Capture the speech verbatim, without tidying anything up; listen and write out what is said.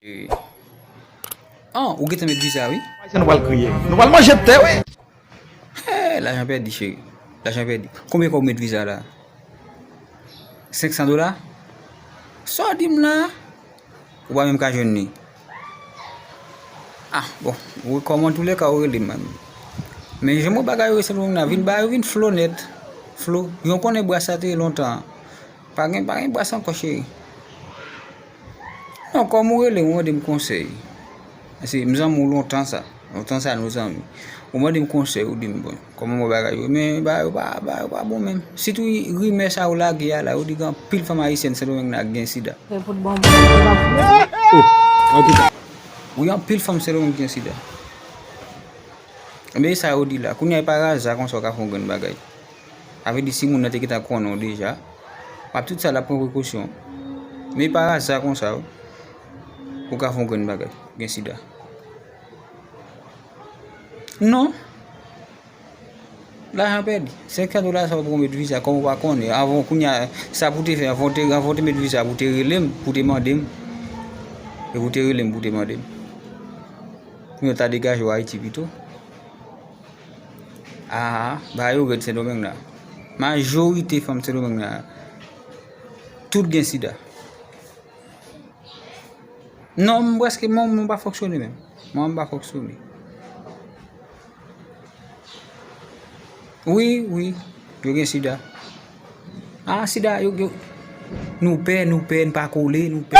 Eh. Ah, ou gentan met viza, wi. Ayisyen, nou pral kriye. Nou pral manje tè, wi. Hey, lajan pèdi, cheri. Lajan pèdi. Konbyen kòb ou met viza la? Senk san dola? Sa w di m la? Ou pa menm ka jwenn li. Ah, bon. Ou kòman, antoulèka, ou rele m, man. Men jan mwen bagay yo rete lontan, vin ba yo vin flo nèt. Flo. Jan w konnen bras sa te ye lontan. Pa gen, pa gen bras ankò, cheri. Non, kòm ou rele m, ou mande m konsèy. Se m zanmi w lontan sa. Lontan sa nou zanmi. Ou mande m konsèy, ou di m, bon, kòman mwen bagay yo. Men bagay yo pa, bagay yo pa bon menm. Sitou rimè sa yo lage a la, yo di gen anpil fanm ayisyèn Sendomeng nan gen sida. Fè pout bonbon, se pa fou. Oh, antouka. Wi, anpil fanm Sendomeng gen sida. Men sa yo di la, kounye a e pa aza konsa w ka fè yon grenn bagay. Sa vle di si moun nan te gentan konnen w deja, w ap tout sa l ap pran prekosyon. Men pa aza konsa, ou ka fè yon grenn bagay, gen sida. Non. Lajan pèdi. Senk san dola sa w pran w met viza, kòm ou pa konnen. Avan, kounye a, sa pou te fè, avan w te, avan w te met viza, pou te rele m, pou te mande m. E pou te rele m, pou te mande m. Pou yo ta degaje w Ayiti pito. Ah, bagay yo rèd Sendomeng la. Majorite fanm Sendomeng la, tout gen sida. Non, m prèske, mwen, mwen pa fonksyone menm. Mwen, m pa fonksyone. Wi, wi, yo gen sida. Ah, sida, yo, yo, nou pè, nou pè, n pa kole, nou pè.